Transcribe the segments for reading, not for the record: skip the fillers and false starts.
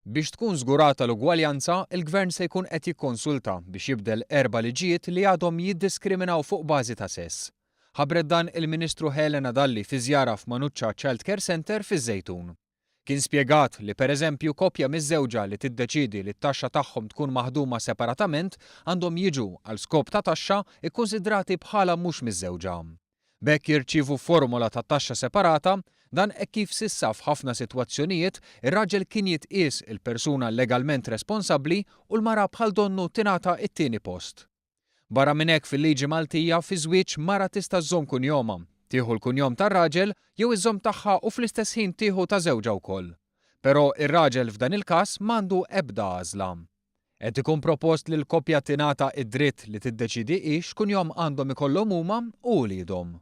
Biex tkun żgurata l-ugwaljanza, il-Gvern se jkun qed jikkonsulta biex jibdel erba' liġijiet li għadhom jiddiskriminaw fuq bażi ta' sess. Ħabbret dan il-Ministru Helena Dalli fi żjara f'Manuccia Child Care Centre fiż-Żejtun. Kien spjegat li pereżempju koppja miżżewġa li tiddeċiedi li t-taxxa tagħhom tkun maħduma separatament għandhom jiġu, għal skop ta' taxxa, ikkunsidrati bħala mhux miżżewġa. B'hekk jirċievu formola ta' taxxa separata, dan hekk kif s'issa f'ħafna sitwazzjonijiet ir-raġel kien jitqies il-persuna legalment responsabbli u l-mara bħal donnu tingħata t-tieni post. Barra minn hekk fil-liġi Maltija fi żwieġ mara tista' żżomm kunjomha, tieħu l-kunjom tar-raġel jew iżżomm tagħha u fl-istess ħin tieħu ta' żewġha wkoll. Però ir-raġel f'dan il-każ m'għandu ebda għażla. Qed ikun propost li l-koppja tingħata d-dritt li tiddeċiedi hi x'kunjom għandhom ikollhom huma u uliedhom.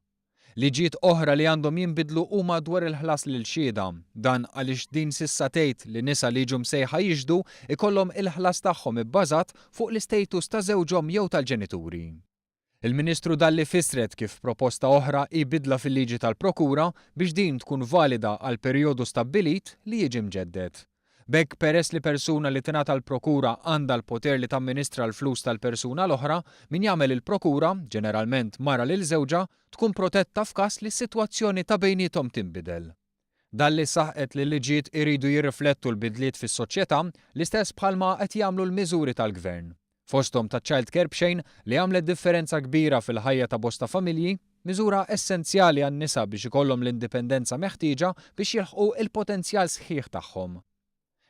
Liġijiet oħra li għandhom jinbidlu huma dwar il-ħlas lil xhieda. Dan għaliex din s'issa tgħid li nisa li jiġu msejħa jixhdu ikollhom il-ħlas tagħhom ibbażat fuq l-istatus ta' żewġhom jew tal-ġenituri. Il-Ministru Dalli fissret kif proposta oħra hi bidla fil-liġi tal-prokura biex din tkun valida għal perjodu stabbilit li jiġi mġedded. B'hekk peress li persuna li tingħata l-prokura għandha l-poter li tamministra l-flus tal-persuna l-oħra, min jagħmel il-prokura, ġeneralment mara lil żewġha, tkun protetta f'każ li s-sitwazzjoni ta' bejniethom tinbidel. Dalli saħqet li l-liġijiet iridu jirriflettu l-bidliet fis-soċjetà, l-istess bħalma qed jagħmlu l-miżuri tal-Gvern. Fosthom taċ-child care b'xejn li għamlet differenza kbira fil-ħajja ta' bosta familji, miżura essenzjali għan-nisa biex ikollhom l-indipendenza meħtieġa biex jilħqu l-potenzjal sħiħ tagħhom.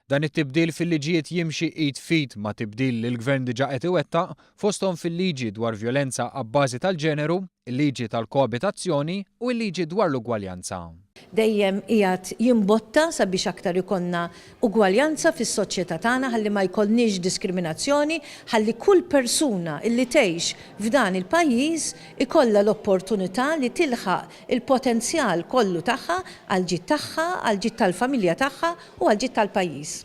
Dan it-tibdil fil-liġijiet jimxi id f'id ma' tibdil li l-Gvern diġà qed iwettaq, fosthom fil-liġi dwar vjolenza abbażi tal-ġeneru, il-liġi tal-koabitazzjoni u l-liġi dwar l-ugwaljanza. Dejjem qiegħed jimbotta sabiex aktar ikollna ugwaljanza fis-soċjetà tagħna ħalli ma jkollniex diskriminazzjoni, ħalli kull persuna illi tgħix f'dan il-pajjiż ikollha l-opportunità li tilħaq il-potenzjal kollu tagħha għall-ġid tagħha, għall-ġid tal-familja tagħha u għall-ġid tal-pajjiż.